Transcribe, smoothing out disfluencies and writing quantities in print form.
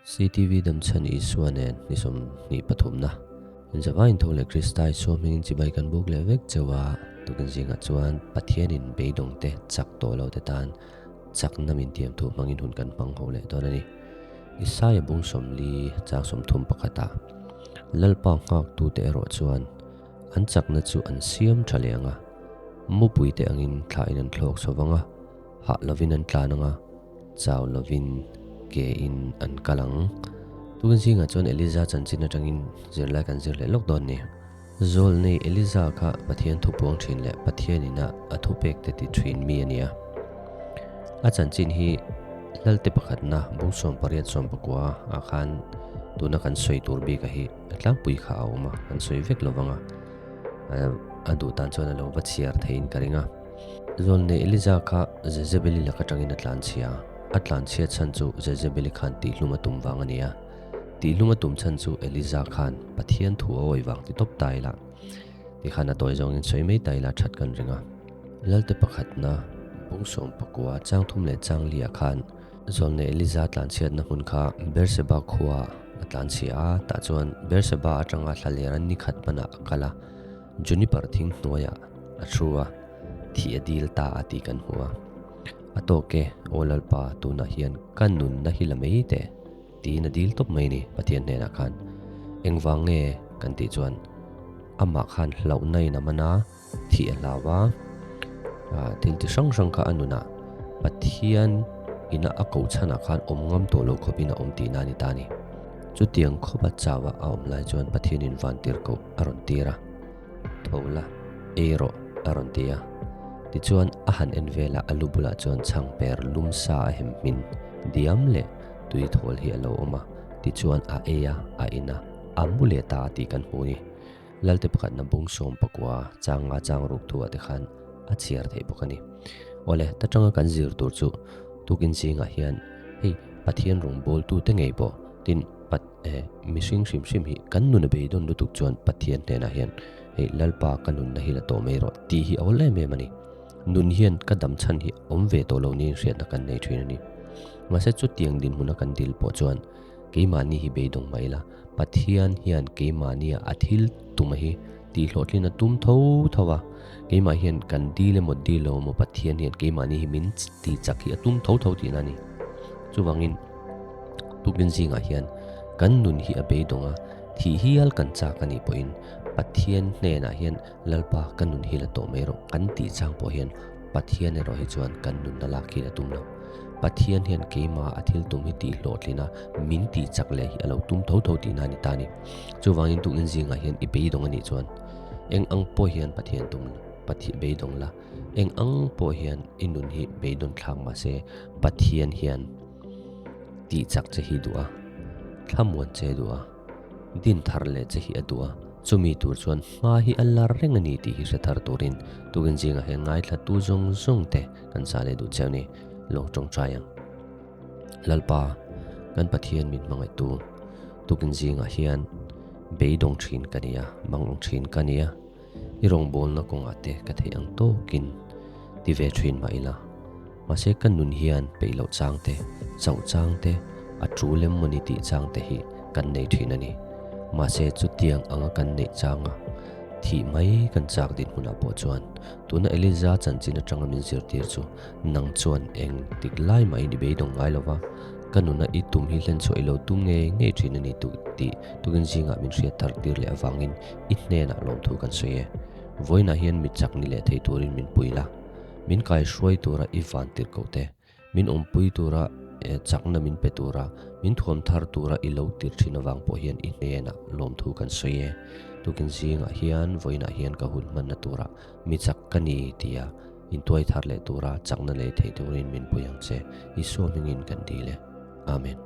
CTV Damchhan Isua nen ni 23 na inzavaiin tho leh Krista Isua hmingin chibai kan buk leh vek chauh a, tukin zingah chuan Pathianin beidawngte chak tawh lo te tan chakna min tiam thu hmangin hun kan hmang ho leh dawn a ni. Isaia bung 40 chang 30 pakhatah Lalpa nghaktute erawh chuan an chakna chu an siam tha leh ang a, mupuite angin thlahin an thlawk chho vang a, hah lovin an tlan ang a, chau lovin ke in an kal ang. Tukin zingah chuan Eliza chanchin atangin zirlai kan zir leh lawk dawn ni. Zawlnei Eliza kha Pathian thu puang thin leh Pathian ina a thupek te ti thin mi a ni a. A chanchin hi Lalte pakhatna bung 18 19 ah khan tuna kan sawi tur bika hi a tlangpui kha a awm a, kan sawi vek lovang a, a duh tan chuan a lo va chhiar theiin ka ring a. Zawlnei Eliza kha Jezebeli lak atangin a tlanchhia a, a tlanchhia chhan chu Jezebeli khan tihlum a tum vang a ni a. Tihlum a tum chhan chu Eliza khan Pathian thu a awi vang ti tawp ta ila, tikhan a tawi zawngin sawi mai ta ila that kan ring a. Lalte pakhatna bung 19 chang thum leh chang liah khan Zawlnei Eliza tlanchhiatna hmun kha Berseba khua a tlanchhia a, tah chuan Berseba atanga thlalera ni khat hmanah a kal a. Juniper thing hnuaiah a thu a, thih a dil ta a tih kan hmu a. A tawk e, Aw Lalpa, tunah hian ka nunna hi la mai teh, tiin a dil tawp mai ni Pathian hnenah khan. Engvang nge kan tih chuan amah khan hlauhna in a man a, thih a hlau a, thil ti hrang hrang kha a nunah Pathian ina a koh chhanah khan awm ngam tawh lo khawpin a awm tihna a ni ta a ni. Chutiang khawpa chauha a awm lai chuan Pathianin vantir koh a rawn tir a, Tho la, ei rawh a rawn ti a. Tichuan a han en velah a lu bulah chuan chhang per lum sa a hem hmin diam leh tui thawl hi a lo awm a, tichuan a ei a, a in a, a mu leh ta a tih kan hmu ni. Lalte pakhatna bung 19 chang nga chang ruk thuah te khan a chhiar theih bawk a ni. Awle, ta tanga kan zir tur chu tukin zingah hian hei Pathian rawngbawltute ngei pawh tin Pat eh mihring hrim hrim hi kan nun a beidawn lutuk chuan Pathian hnenah hian hei Lalpa ka nunna hi la tawh mai rawh tih hi a awl em em a ni. Nun hian ka dam chhan hi awm ve tawh lo niin hriatna kan nei thin a ni. Mahse chutiang dinhmuna kan dil pawh chuan keimahni hi beidawng mah ila Pathian hian keimahnia a thil tuma hi tihhlawhtlin a tum tho tho a, keimah hian kan dil emaw dil lo emaw Pathian hian keimahni hi min tihchak hi a tum tho tho tihna a ni. Chuvangin tukin zingah hian kan nun hi a beidawng a, thih hial kan chak a nih pawhin Pathian hnenah hian Lalpa ka nun hi la tawh mai rawh kan tih chang pawh hian Pathian erawh hi chuan kan nunna lak hi la tum lo. Pathian hian keimah a thil tum hi tih hlawhtlin a, min tih chak leh hi a lo tum tho tho tihna a ni ta a ni. Chuvangin tukin zingah hian i beidawng a nih chuan eng ang pawh hian Pathian tum Pathian beidawng la, eng ang pawh hian i nun hi beidawn thlak mah se Pathian hian tih chak che hi duh a, thlamuan che duh a, din thar leh che hi a duh a, chumi tur chuan hma hi a lar reng a ni tih hi hre thar turin tukin zingah hian ngaithla tu zawng zawng te kan sa leh duh cheu ni, lo tawngtai ang. Lalpa, kan Pathian min hmangaihtu, tukin zingah hian beidawng thin ka ni a, mangang thin ka ni a, i rawngbawlna kawngah te ka theih ang tawkin ti ve thin mah ila, mahse ka nun hian peih loh chang te, chauh chang te, a tul em mawni tih chang te hi kan nei thin a ni. Mahse chutiang anga kan neih changa thih mai kan chak dinhmunah pawh chuan tuna Eliza chanchin atanga min zirtir chu nang chuan eng tik lai mahin i beidawng ngai lo va, ka nuna i tum hi hlenchhuah i lo tum ngei ngei thin a ni tih tukin zingah min hriat thar tir leh avangin i hnenah lawmthu kan sawi e. Vawiinah hian mi chak ni leh thei turin min pui la, min kaihruai tura i van tirh koh te, min awmpui tura chakna min pe tura, min thuam thar tura i lo tirh thin avang pawh hian i hnenah lawmthu kan sawi e. Tukin zingah hian vawiinah hian ka hun hmanna tura mi chak ka ni tia intuai thar leh tura chakna lei thei turin min pui ang che. Isua hmingin kan dil e. Amen.